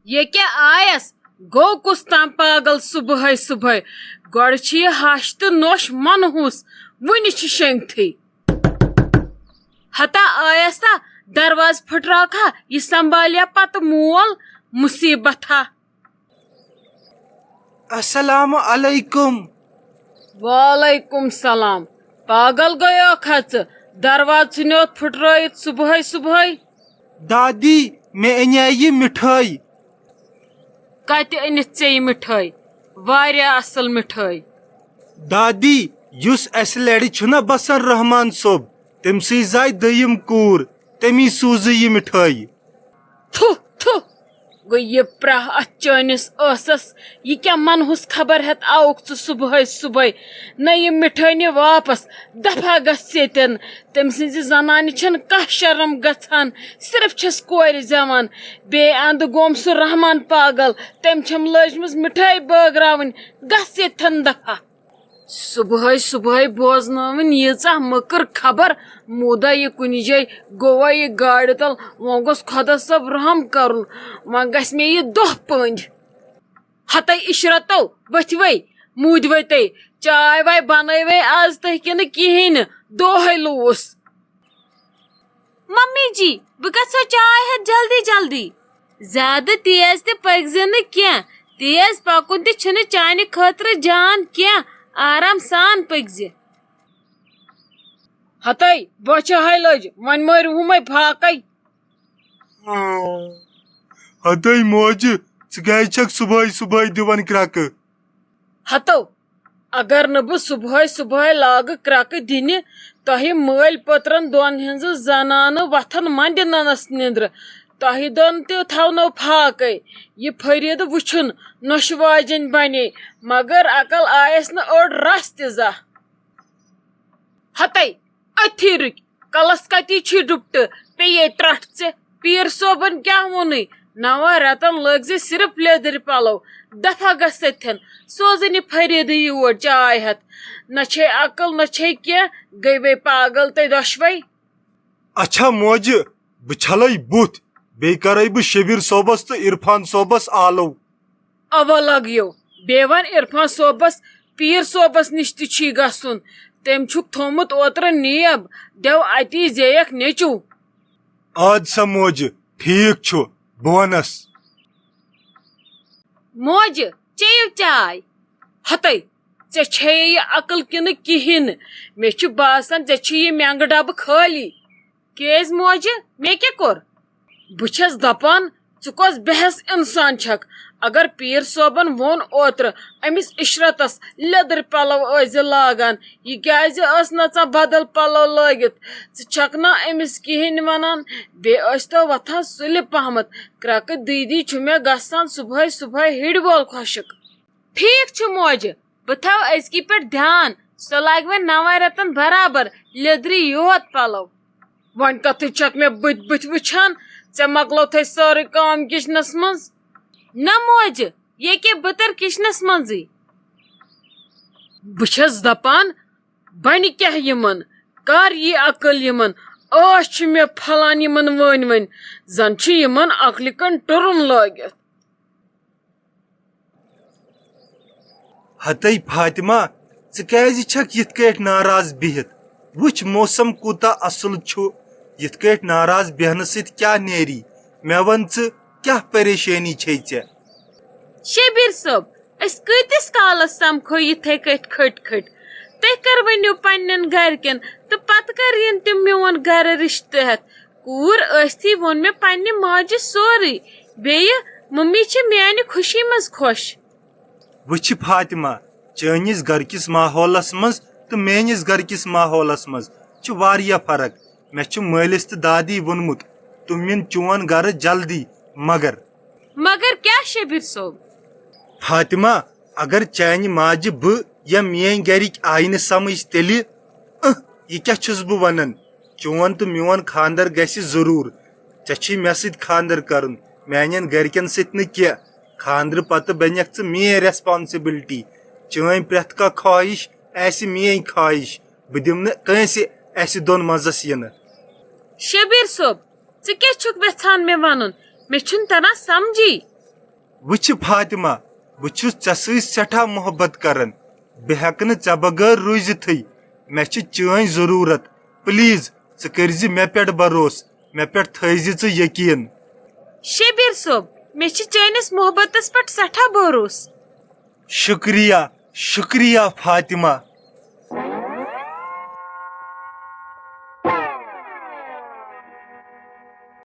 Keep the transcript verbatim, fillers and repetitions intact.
یہِ کیٛاہ آیس؟ گوٚو کُس تام پاگل صبحٲے صبحٲے؟ گۄڈٕ چھِ یہِ ہش تہٕ نوش منحوس، وُنہِ چھِ شنٛگتھٕے۔ ہتا آیس تا، دروازٕ پھٕٹراوکھا، یہِ سنبھالیا پتہٕ مول؟ مصیبت ہا۔ السلام علیکم۔ وعلیکم سلام۔ پاگل گٔیوکھا ژٕ؟ دروازٕ ژھٕنیوتھ پھٕٹرٲیِتھ صبحٲے صبحٲے۔ دادی، مےٚ اَنے یہِ مِٹھٲے۔ کتہِ أنِتھ ژےٚ یہِ مِٹھٲے؟ واریاہ اصل مِٹھٲے۔ دادی، یُس اسہِ لرِ چھُنہ بسان رحمان صٲب، تٔمۍ سٕے زاے دوٚیِم کوٗر، تٔمی سوٗزٕے یہِ مِٹھٲے۔ تھُ، تھُ۔ گوٚو یہِ پرٛاہ اتھ چٲنِس ٲسس۔ یہِ کیٛاہ منحوس خبر ہٮ۪تھ آوُکھ ژٕ صبحٲے صبحٲے؟ نہ یہِ مِٹھٲے نہِ واپس۔ دفعہ گژھ ییٚتٮ۪ن۔ تٔمۍ سٕنٛزِ زنانہِ چھَنہٕ کانٛہہ شرم گژھان۔ صرف چھَس کورِ زٮ۪وان۔ بیٚیہِ اندٕ گوم سُہ رحمان پاگل۔ تٔمۍ چھَم لٲجمٕژ مِٹھٲے بٲگراوٕنۍ۔ گژھ ییٚتٮ۪ن دفعہ۔ صبحٲے صبحٲے بوزنٲوٕن ییٖژاہ مٔکٕر خبر۔ موٗدا یہِ کُنہِ جایہِ، گوٚوا یہِ گاڑِ تل؟ وۄنۍ گوٚژھ خۄدا صٲب رحم کرُن۔ وۄنۍ گژھِ مےٚ یہِ دۄہ پٔنٛدۍ۔ ہتے عشرتو، ؤتھۍ وَے، موٗدۍ وَے تُہۍ۔ چاے واے بنٲوے آز تُہۍ کِنہٕ کِہیٖنۍ نہٕ؟ دۄہے لوٗس۔ ممی جی، بہٕ گژھٕ چاے ہٮ۪تھ جلدی جلدی۔ زیادٕ تیز تہِ پٔکۍ زِ نہٕ کینٛہہ۔ تیز پکُن تہِ چھُنہٕ چانہِ خٲطرٕ جان کینٛہہ۔ آرام سان پٔکۍ زِ۔ ہتے، بۄچھِ ہاے لٔج، وۄنۍ مٲرِو ہُمے پھاکے۔ ہتے موجہِ، ژٕ کیازِ چھکھ صبحٲے صبحٲے دِوان کرٛکہٕ؟ ہتو، اگر نہٕ بہٕ صبحٲے صبحٲے لاگہٕ کرٛکہٕ دِنہِ، تۄہہِ مٲلۍ پٔترن دۄن ہٕنٛزٕ زنانہٕ وۄتھن منٛدِ ننس نِندرٕ۔ تۄہہِ دۄن تہِ تھاونو پھاکے۔ یہِ فرید وُچھُن نۄشہِ واجٮ۪نۍ بنے، مگر عقل آیس نہٕ أڑ رژھ تہِ زانٛہہ۔ ہتے، أتھی رُکۍ، کلس کتی چھی ڈُپٹہٕ، پیٚیے ترٹھ ژےٚ۔ پیٖر صٲبن کیٛاہ ووٚنُے؟ نوَن رٮ۪تن لٲگۍ زِ صرف لیٚدٕرۍ پلو۔ دفعہ گژھ أتھٮ۪ن، سوزٕنۍ یہِ فریٖدٕے یور چاے ہٮ۪تھ۔ نہ چھے عقل، نہ چھے کینٛہہ، گٔیوے پاگل تُہۍ دۄشوے۔ اچھا موجہِ، بہٕ چھلے بُتھ، بیٚیہِ کرے بہٕ شبیر صٲبس تہٕ عرفان صٲبس آلو۔ اوا لگیو۔ بیٚیہِ وَن عرفان صٲبس، پیٖر صٲبس نِش تہِ چھی گژھُن۔ تٔمۍ چھُکھ تھوٚومُت اوترٕ نیب، دٮ۪و اتی زیٚیَکھ نیٚچو۔ آد سا موجہِ، ٹھیٖک چھُ، بہٕ وَنس۔ موجہِ، چیٚیِو چاے۔ ہتے، ژےٚ چھے یہِ عقل کِنہٕ کِہیٖنۍ نہٕ؟ مےٚ چھُ باسان، ژےٚ چھُ یہِ مٮ۪نٛگہٕ ڈبہٕ خٲلی۔ کیٛازِ موجہِ، مےٚ کیٛاہ کوٚر؟ بہٕ چھَس دَپان، ژٕ کۄس بحث اِنسان چھَکھ؟ اگر پیٖر صٲبَن ووٚن اوترٕ أمِس عشرتَس، لیٚدٕرۍ پَلو ٲسۍ زِ لاگان، یہِ کیٛازِ ٲس نَژان بدل پَلو لٲگِتھ؟ ژٕ چھَکھ نا أمِس کِہیٖنۍ وَنان؟ بیٚیہِ ٲسۍ تو وۄتھان سُلہِ پَہمَتھ۔ کرٛکہٕ دیٖدی چھُ مےٚ گژھان صُبحٲے صُبحٲے ہِڑِ بول خۄشٕک۔ ٹھیٖک چھُ موجہِ، بہٕ تھاو أزکی پٮ۪ٹھ دھیان، سۄ لاگہِ وۄنۍ نَوَن رٮ۪تَن برابر لیٚدرِ یوت پَلو۔ وۄنۍ کَتھٕے چھَکھ مےٚ بٕتھِ بٕتھِ وٕچھان، ژےٚ مۄکلٲوتھَے سٲرٕے کٲم کِچنَس منٛز۔ نہ موجہِ، ییٚکیٛاہ بہٕ تَرٕ کِچنَس منٛزٕے۔ بہٕ چھَس دَپان، بَنہِ کیٛاہ یِمَن؟ کَر یی عقل یِمَن؟ ٲش چھِ مےٚ پھَلان یِمَن وٲنۍ وٲنۍ، زَن چھِ یِمَن عقلہِ کَن ٹُرُم لٲگِتھ۔ ہتے فاطمہ، ژٕ کیازِ چھکھ یِتھ کٲٹھۍ ناراض بِہِتھ؟ وٕچھ، موسم کوٗتاہ اصل چھُ۔ یِتھ کٲٹھۍ ناراض بیہنہٕ سۭتۍ کیاہ نیری؟ مےٚ وَن، ژٕ کیاہ پریشٲنی چھے ژےٚ؟ شبیر صٲب، أسۍ کۭتِس کالس سمکھو یِتھے کٲٹھۍ کھٔٹۍ کھٔٹۍ؟ تُہۍ کر ؤنِو پننٮ۪ن گرِکٮ۪ن، تہٕ پتہٕ کر یِن تِم میون گرٕ رِشتہٕ ہٮ۪تھ؟ کوٗر ٲسۍتھٕے ووٚن مےٚ پننہِ ماجہِ سورُے۔ بیٚیہِ، ممی چھِ میانہِ خوشی منٛز خۄش۔ وٕچھ فاطمہ، چٲنِس گرٕکِس ماحولس منٛز تہٕ میٲنِس گرٕکِس ماحولس منٛز چھِ واریاہ فرق۔ مےٚ چھُ مٲلِس تہٕ دادی ووٚنمُت، تِم یِن چون گرٕ جلدی، مگر۔ مگر کیٛاہ شبیر صٲب؟ فاطمہ، اگر چانہِ ماجہِ بہٕ یا میٲنۍ گرِکۍ آیہِ نہٕ سمجھ، تیٚلہِ، اہ، یہِ کیٛاہ چھُس بہٕ ونان؟ چون تہٕ میون خاندر گژھِ ضروٗر۔ ژےٚ چھُے مےٚ سۭتۍ خاندر کرُن، میانٮ۪ن گرِکٮ۪ن سۭتۍ نہٕ کینٛہہ۔ خاندرٕ پتہٕ بنکھ ژٕ میٲنۍ ریسپانسبلٹی۔ چٲنۍ پرٛٮ۪تھ کانٛہہ خواہش آسہِ میٲنۍ خواہش۔ بہٕ دِمہٕ نہٕ کٲنٛسہِ اسہِ دۄن منٛزس یِنہٕ۔ شبیر صٲب، ژٕ کیٛاہ چھُکھ وٮ۪ژھان مےٚ وَنُن؟ مےٚ چھُنہٕ تران سمجھی۔ وٕچھ فاطمہ، بہٕ چھُس ژےٚ سۭتۍ سٮ۪ٹھاہ محبت کران۔ بہٕ ہٮ۪کہٕ نہٕ ژےٚ بغٲر روٗزِتھٕے۔ مےٚ چھِ چٲنۍ ضروٗرت۔ پلیز، ژٕ کٔرۍ زِ مےٚ پٮ۪ٹھ بھروسہٕ، مےٚ پٮ۪ٹھ تھٲیزِ ژٕ یقین۔ شبیر صٲب، مےٚ چھِ چٲنِس محبتس پٮ۪ٹھ سٮ۪ٹھاہ بھروسہٕ۔ شُکریہ، شُکریہ فاطمہ۔